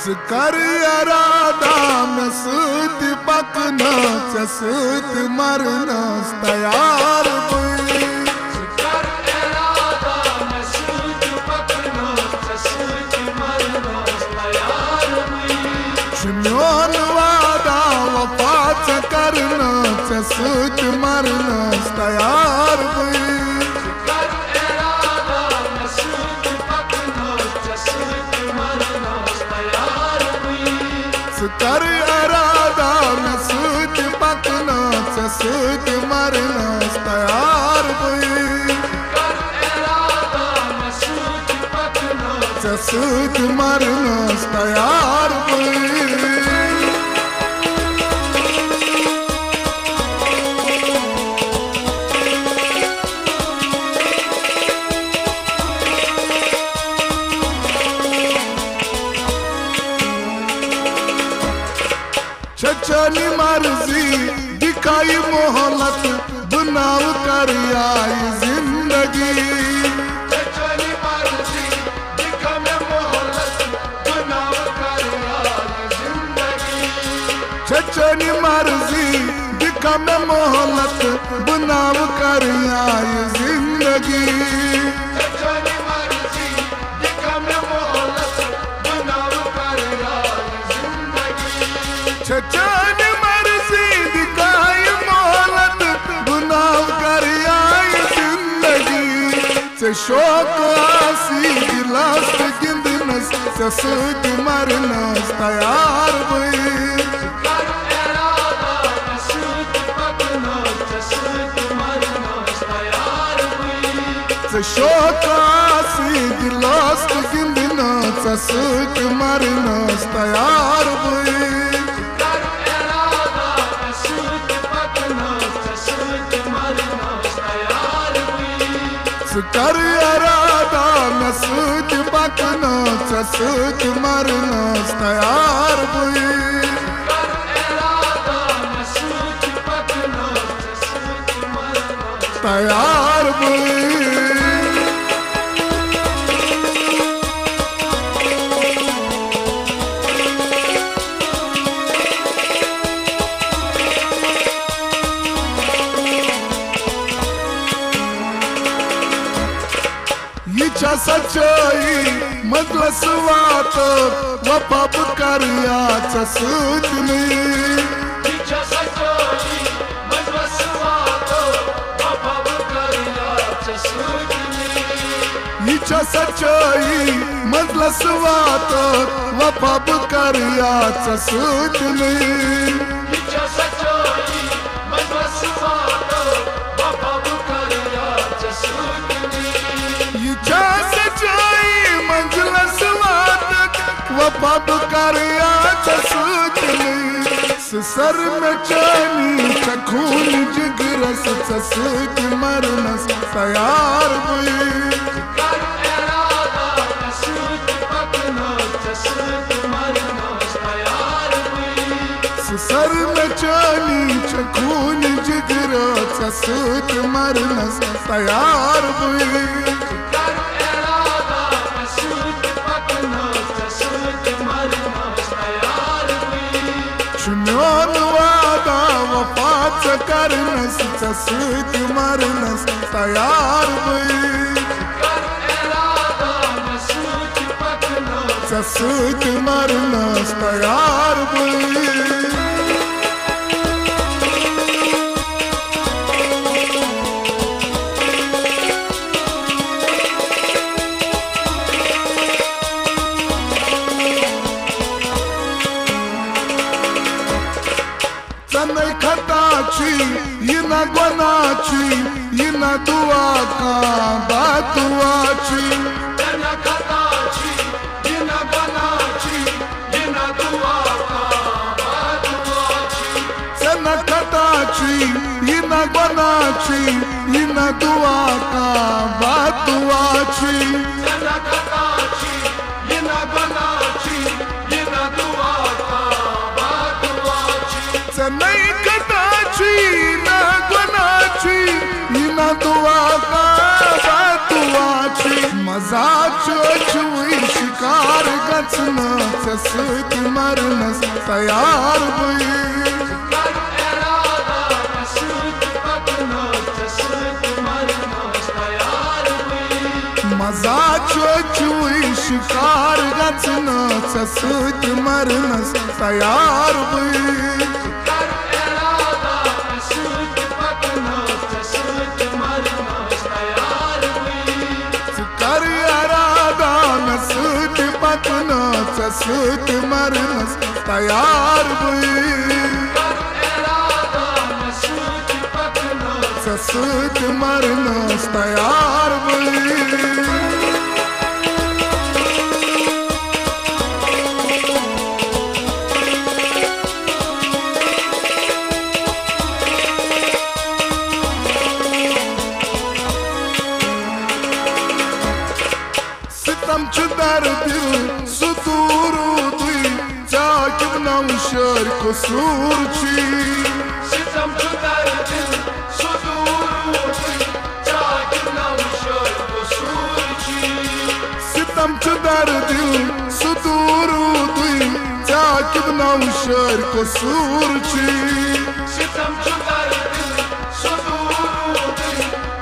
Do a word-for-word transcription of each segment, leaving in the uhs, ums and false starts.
ژٕ کر اِرادہ مےٚ سۭتۍ پکنہٕ، ژےٚ سۭتۍ مرنس تیار بٕے۔ چھُ میون وعدہ وفا ژےٚ کرنہٕ، ژےٚ سۭتۍ مرنس تیار بٕے۔ ژٕ کر اِرادہ مےٚ سۭتۍ پکنہٕ، ژےٚ سۭتۍ مرنس تیار بٕے۔ ژےٚ سۭتۍ مرنس تیار بٕے۔ چھےٚ چٲنی مرضی، دِکھایہِ مۄہلت، بہٕ ناو کرٕ یایہِ زندگی۔ چھےٚ چٲنی مرضی، دِکھا مےٚ مۄہلت، بہٕ ناو کرٕ یایہِ زندگی۔ چھےٚ چٲنۍ مرضی، دِکھایہِ مۄہلت، بہٕ ناو کرٕ یایہِ زندگی۔ ژےٚ شوق آسی دِلس تہٕ گِنٛدنس، ژےٚ سۭتۍ مرنس تیار بٕے۔ ژےٚ شوق آسی دِلس تہٕ گِنٛدنس، ژےٚ سۭتۍ مرنس تیار بٕے۔ ژٕ کر اِرادہ مےٚ سۭتۍ پکنہٕ، ژےٚ سۭتۍ مرنس تیار بٕے۔ تیار بٕے۔ یہِ چھا سچٲیی، منزلس واتہٕ، وفا بہٕ کرٕ یا ژےٚ سۭتۍ نٕے۔ یہِ چھا سچٲیی، منزلس واتہٕ، وفا بہٕ کرٕ یا ژےٚ سۭتۍ نٕے۔ یہِ چھا سچٲیی، منزلس واتہٕ، وفا بہٕ کرٕ یا ژےٚ سۭتۍ نٕے۔ سُہ سر مےٚ چٲنی، ژےٚ خوٗنہِ جگرس، ژےٚ سۭتۍ مرنس تیار بٕے۔ سُہ سر مےٚ چٲنی، ژےٚ خوٗنہِ جگرس، ژےٚ سۭتۍ مرنس تیار بٕے۔ چھُ میون وعدہ وفا ژےٚ کرنس، ژےٚ سۭتۍ مرنس تیار بٕے۔ ژےٚ سۭتۍ مرنس تیار بٕے۔ ژےٚ نَے خطا چھُے، یہِ نہ گۄناہ چھُے، یہِ نہ دُعا کانٛہہ بددُعا چھُے۔ ژےٚ نہ خطا چھُے، یہِ نہ گۄناہ چھُے، یہِ نہ دُعا کانٛہہ بددُعا چھُے۔ ژےٚ نَے خطا چھُے، یہِ نہ گۄناہ چھُے، یہِ نہ دُعا کانٛہہ بددُعا چھُے۔ مزاق چھُ، أسۍ چھِ وٕنہِ شِکار گژھنہٕ ژےٚ سۭتۍ مرنس تیار بٕے۔ مزا چھُ چُوٕے شکار گژھنہٕ ژےٚ سۭتۍ مرنس تیار بٕے۔ ژٕ کر ارادہ مےٚ سۭتۍ پکنہٕ، ژےٚ سۭتۍ مرنس تیار بٕے۔ ژےٚ سۭتۍ مرنس تیار بٕے۔ ستم چھُ درد دل سُہ دوٗر روٗدُے، ژےٚ کیٛاہ ناو شٲرۍ قصوٗر چھُے؟ ستم چھُ درد دل سُہ دوٗر روٗدُے، ژےٚ کیٛاہ ناو شٲرۍ قصوٗر چھُے؟ ستم چھُ درد دل سُہ دوٗر روٗدُے، ژےٚ کیٛاہ ناو شٲرۍ قصوٗر چھُے؟ ستم چھُ درد دل سُہ دوٗر روٗدُے،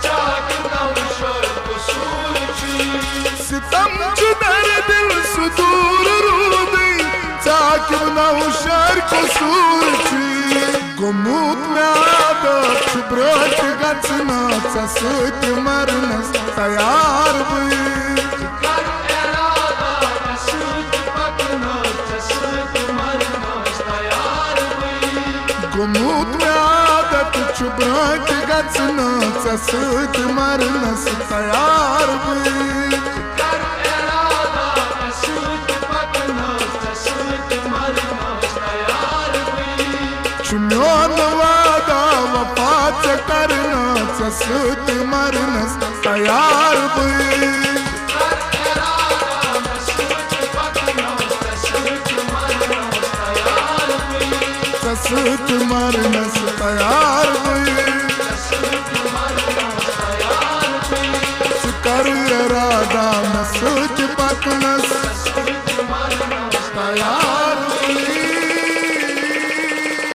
ژےٚ کیٛاہ ناو شٲرۍ قصوٗر چھُے؟ ستم چھُ درد دل سُہ دوٗر روٗدُے، ژےٚ کیٛاہ ناو شٲرۍ قصوٗر چھُے؟ گوٚمُت مےٚ عادت چھُ برٛونٛٹھ گژھنہٕ ژےٚ سۭتۍ مرنس تیار بٕے۔ گوٚمُت مےٚ عادت چھُ برٛونٛٹھ گژھنہٕ ژےٚ سۭتۍ مرنس تیار بٕے۔ چھُ میون وعدہ وفا ژےٚ کرنہٕ، ژےٚ سۭتۍ مرنس تیار بٕے۔ ژےٚ سۭتۍ مرنس تیار بٕے۔ ژٕ کر ارادہ مےٚ سۭتۍ پکنس۔